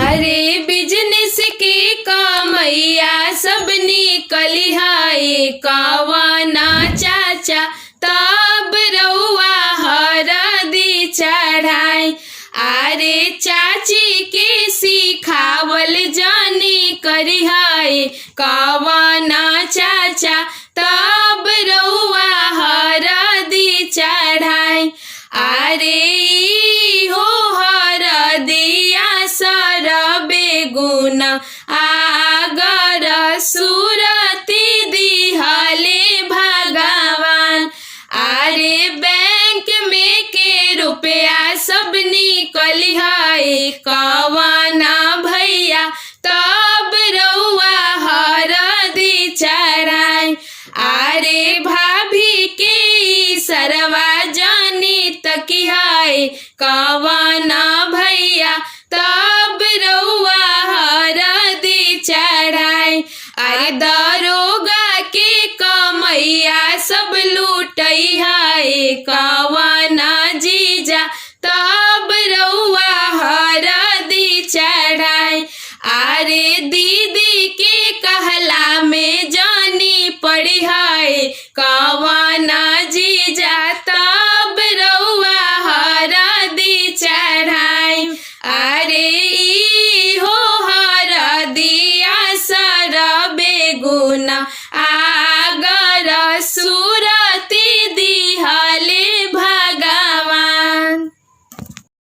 अरे बिजनेस के कमैया सब निकली है कवना चाचा, तब रउआ हरदी चढ़ाई। अरे चाची के सिखावल जानी करी है कवना चाचा, तब रउआ हरदी चढ़ाई। अरे ई हो हरदिया सरबे गुना आगर सुरती दिहले भगवान। अरे बैंक में के रुपया सब निकली है कवना भैया, तब रउआ हरदी चढ़ाई। अरे भाभी के ई सरवा जानी तकी है कवना भैया, तब रउआ हरदी चढ़ाई। अरे दरोगा के कमैया सब लूटई है कवना जीजा, तब रउआ हरदी चढ़ाई। अरे दीदी के कहला में जानी पड़ी है।